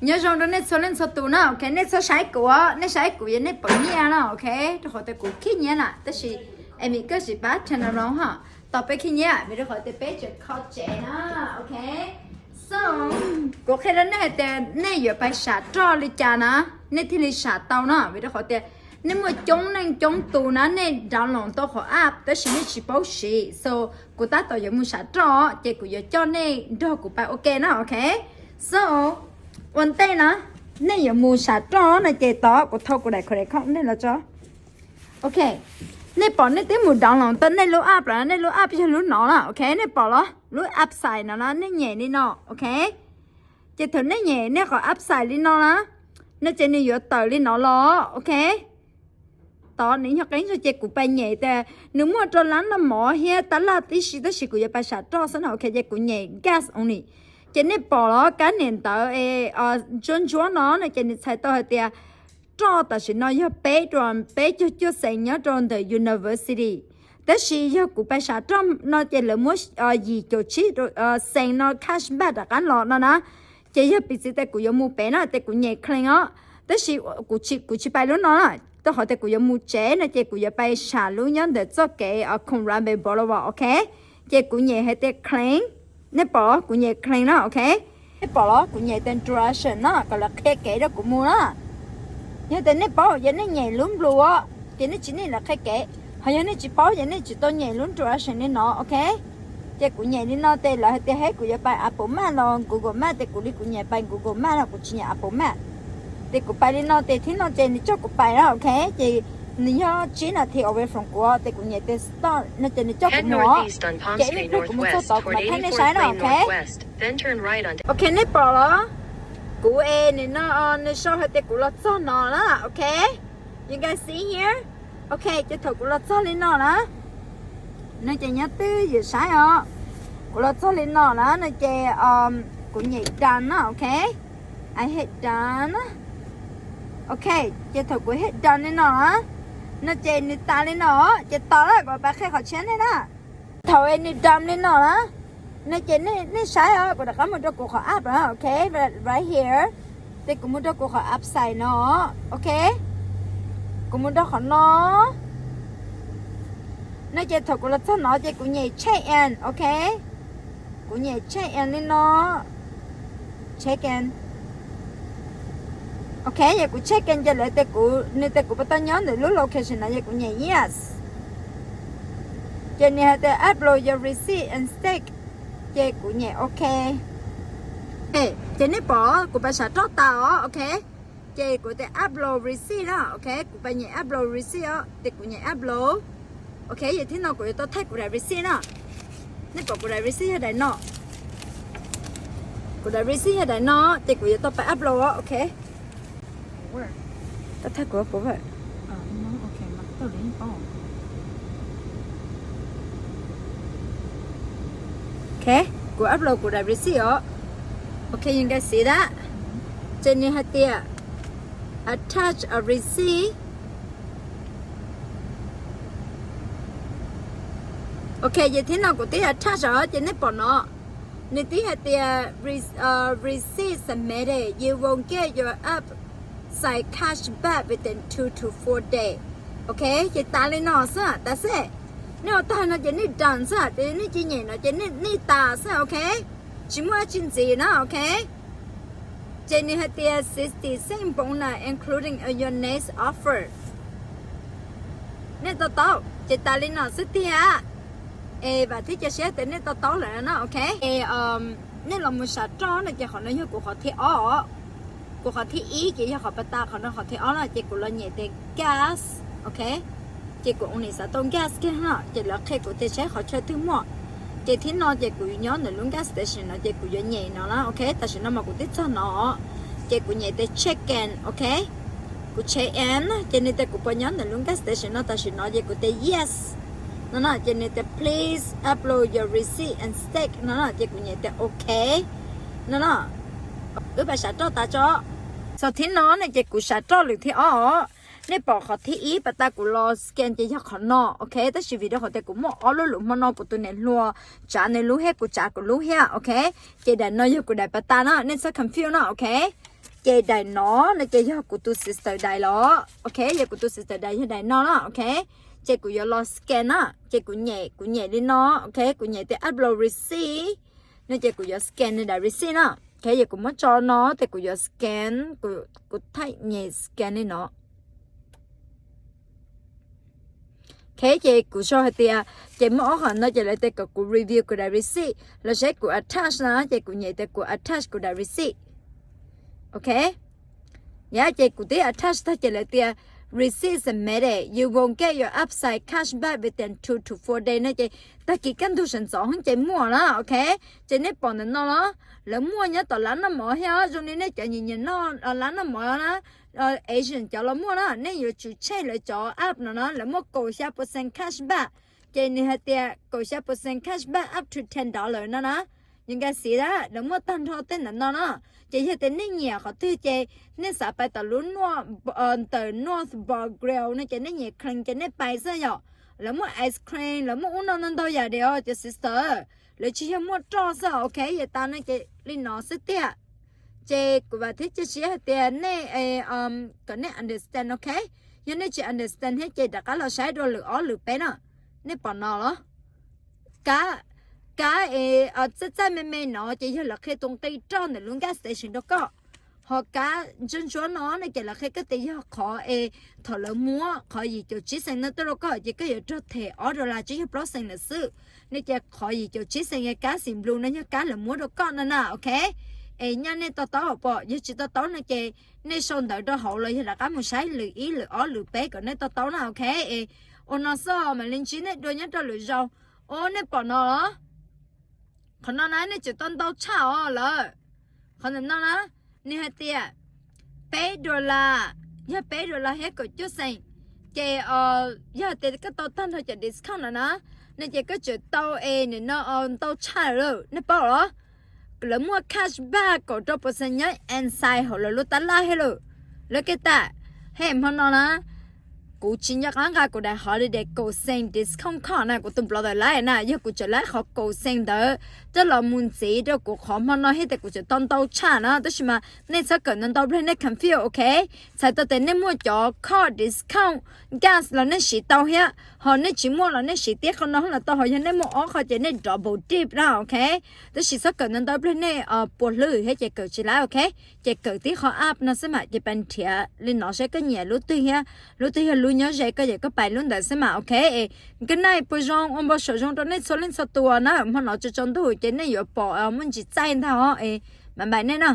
Nyob zoo rau nej txhua leej txhua tus na, ok, nej txhob saib kuv, nej saib kuv yog nej pom nyiaj no, ok, rau qhov tias kuv khib nyiab na, tab sis Amy koj sim pab turn around ha, tos peb khib nyiab vim rau qhov tias peb tseem kho tsev na, ok. So, kuv qhia rau nej hais tias nej yuav pais sam roj li cas na, nej thiaj li sam tau na, vim rau qhov tias nej muaj coob leej coob tus na, nej download tau qhov app tab sis nej tsis paub siv, so kuv tab tom yuav mus sam roj ces kuv yuav coj nej nrog kuv pais, ok na, ok. So, ua ntej na, nej yuav mus sam roj no ces tod kuv thau kuv daim credit card nej los tso. Ok, nej pom nej twb mus download tau nej lub app lawm, nej lub app yog lub no na, ok, nej pom los lub app xais no na, nej nyem li no, ok. Ces thaum nej nyem nej qhov app xais li no na, no ces nws yuav tawm li no los, ok. Tod nws yog qeeb zog ces kuv pais nyem tias nws muaj rau lab noj mov thiab tab laj tib si tab sis kuv yuav pais sam roj xwb no, ok, ces kuv nyem gas only. Ces nej pom los kab niam ntawv es ntsuab ntsuab no no ces nws txhais tau hais tias roj tam sim no yog peb rau peb caug cuaj xees nyob rau ntawm university. Tab sis yog kuv pais sam roj no ces lawv muab yim caum tsib xees no cashback rov qab los no na. Ces yog piv txwv tias kuv yuav mus pem na ces kuv nyem claim os. Tab sis kuv tsis pais lub no na, rau qhov tias kuv yuav mus tsev no ces kuv yuav pais sam lub nyob ntawm txoj kev Coorambean Boulevard, ok. Ces kuv nyem hais tias claim, nej pom los kuv nyem claim na, ok. Nej pom los kuv nyem tias direction no kom lawv qhia kev rau kuv mus na. Yog tias nej paub ces nej nyem lub blue os, ces nej tsis need lawv qhia kev. Ho yog nej tsis paub ces nej tsis tau nyem lub direction li no, ok. Ces kuv nyem li no ces lawv hais tias, hej, kuv yuav pais Apple Map los Google Map, ces kuv li kuv nyem pais Google Map no, kuv tsis nyem Apple Map. Ces kuv pais li no ces thib no ces nws coj kuv pais na, ok. Ces nws yog tsib nas this away from kuv, ces kuv nyem tias stop no ces nws coj kuv mus os. Ces ib pliag kuv mus txog tod kuv mam thaij nej saib na, ok. Ok, nej pom los kuv es nim no nws sau hais tias kuv los txog no na, ok. You guys see here? Ok, ces thaum kuv los txog li no na, no ces nyob twj ywm saib os. Kuv los txog li no na, no ces kuv nyem done na, ok. I hit done na. Ok, ces thaum kuv hit done li no na, no ces nws tas li no, ces tos na kuv pab qhia qhov tshiab nej na. Thaum es nws done li no na, no ces nej saib os, kuv rov qab mus rau kuv qhov app na, ok, right here. Ces kuv mus rau kuv qhov app xais no, ok. Kuv mus rau qhov no. No ces thaum kuv los txog no ces kuv nyem check in, ok. Kuv nyem check in li no. Check in. Ok, yog kuv check in ces lawv tias kuv, nws tias kuv puas tau nyob ntawm lub location no, yog kuv nyem yes. Ces nws hais tias upload your receipt and stamp, ces kuv nyem ok. Ces nej pom kuv pais sam roj tas os, ok. Ces kuv tias upload receipt na, ok, kuv pais nyem upload receipt os, ces kuv nyem upload. Ok, yog thib no kuv yuav tau thaij kuv daim receipt na. Nej pom kuv daim receipt yog daim no. Kuv daim receipt yog daim no, ces kuv yuav tau pais upload os, ok. Tau thaij kuv puas Ok, kuv upload kuv daim receipt os. Ok, you guys see that? Ces nws hais tias attach a receipt. Ok, ces thib no kuv twb attach os, ces nej pom no. Nws twb hais tias receipt submitted, you will get your app xais cashback within two to four days. Ok, ces tas li no xwb, tas xwb. Nej ua tag no ces nej done xwb, ces nej cia nyem no ces nej tas xwb, ok. Tsis muaj dab tsi ntxiv na, ok. Ces nws hais tias sixty cent bonus including your next offer. Nej to taub, ces tas li no xwb tiag. Es vam thiab cia siab tias nej to taub lawm no, ok. Es nej los mus sam roj no ces qhov no yog kuv qhov thib ob. Kuv qhov thib ib ces yog qhov pas tas, qhov no qhov thib ob no ces kuv los nyem tias gas, ok. Ces kuv only xav tau gas kiag no, ces lawv qhia kuv tias saib qhov chaw twg muaj. Ces thib no ces kuv nyob ntawm lub gas station no ces kuv yuav nyem no na, ok. Tam sim no mas kuv twb txog no, ces kuv nyem tias check in, ok. Kuv check in, ces nws tias kuv puas nyob ntawm lub gas station no tam sim no, ces kuv tias yes. No no, ces nws tias please upload your receipt and stamp no no, ces kuv nyem tias ok. No no, wb pais sam roj tas tso. So thib no ne ces kuv sam roj lwm thib ob os. Nej pom qhov thib ib pas tas kuv los scan ces yog qhov no, ok. Tab sis vim rau qhov tias kuv muaj ob lub lus hmo no, kuv tus niam hluas tsav nws lub thiab kuv tsav kuv lub thiab, ok. Ces daim no yog kuv daim pas tas na, nej txhob confuse no, ok. Ces daim no no ces yog kuv tus sister daim los, ok, yog kuv tus sister daim yog daim no na, ok. Ces kuv yuav los scan na, ces kuv nyem, kuv nyem li no, ok, kuv nyem tias upload receipt no ces kuv yuav scan nws daim receipt na, ok, yog kuv muab tso no ces kuv yuav scan, kuv thaij nyem scan li no. Ok, ces kuv sau hais tias, ces muaj ob qhov no ces lawv tias kom kuv review kuv daim receipt los seb kuv attach na, ces kuv nyem tias kuv attach kuv daim receipt. Ok, yog ces kuv twb attach tag ces lawv tias receipt submitted, you will get your upside cash back within two to four days no ces tag kis kaj ntug sawv ntxov ces muaj na, ok. Ces nej pom ntawm no los, lawv muaj nyob tom lab noj mov thiab, zoo li nej cov nyiam nyiam noj lab noj mov na, Asian cov los muaj na, nej yuav tsum check lawv cov app no na, lawv muaj kaum xya percent cash back. Ces nws hais tias kaum xya percent cash back up to ten dollar no na. Yog nkaj siv a, lawv muaj tag nrho tej ntawm no na. Ces yog tias nej nyiam qhov twg ces nej xav pais tom lub North, ntawm North Bar Grill no ces nej nyem claim ces nej pais xwb yom. Lawv muaj ice cream, lawv muaj ub no ntau ntau yam diam os cov sister. Lawv tsis yog muaj roj xwb, ok, yog tas no ces li no xwb tiag. Ces kuv vam thiab cia siab hais tias nej, kom nej understand, ok. Yog nej tsis understand thiab ces rov qab los saib dua lwm ob lwm peb na. Nej pom no los? Kab, kab es txaj txaj me me no ces yog lawv qhia tus nqi roj ntawm lub gas station rau koj. Ho kab ntsuab ntsuab no no ces lawv qhia koj tias yog qhov es thaum lawv muab qhov yim caum tsib xees no tuaj rau koj ces koj yuav raug them ob dollar tsib caug plaub xees lawm xwb. No ces qhov yim caum tsib xees es kab xim blue no yog kab lawv muab rau koj no na, ok. Es nyaj nej to taub pom, yog tsis to taub no ces nej sau ntawv rau hauv los yog rov qab mus saib lwm ib lwm ob lwm peb kom nej to taub na, ok. Es ua no xwb mam li ntsib nej dua nyob rau lwm zaus. Os, nej pom no los? Qhov no na nej tsum tau ntau tshaj os lawm. Qhov ntawm no na, nws hais tias peb dollar, yog peb dollar thiab kaum cuaj xees. Ces yog tias koj tau tag nrho cov discount no na, no ces koj tsum tau es nim no ntau tshaj lawm, nej paub los? Lawv muaj cash back kaum rau percent nyob inside hauv lawv lub tab laj thiab lawm. Lawv kev tam, hej hmo no na, kuv tsis nco qab nqa kuv daim holiday kaum xees discount card na, kuv tus brother laib na, yog kuv tseem laib qhov kaum xees ntawd coj los mus ntxiv rau kuv qhov hmo no thiab tias kuv tsum tau ntau tshaj na, tab sis mas nej txhob kawm ntau ntau pliag nej confuse, ok. Txhais tau tias nej muaj cov card discount gas los nej siv tau thiab, ho nej tsis muaj los nej siv tib qho no los tau, ho yog nej muaj ob qho ces nej double dip na, ok. Tab sis txhob kawm ntau ntau pliag nej puas hlwb thiab ces kawm tsis laib, ok. Ces kawm tib qho app no xwb mam ces pais nrhiav li no seb koj nyiam lub twg thiab, lub twg yog lub nyob ze koj ces koj pais lub ntawd xwb mas, ok. Es nkaj naj puas zoo, ua npau suav zoo rau nej txhua leej txhua tus na, hmo no tsaus tsaus ntuj ces nej yuav pom muaj ntsis txaij ntag os, es mam npaim nej na.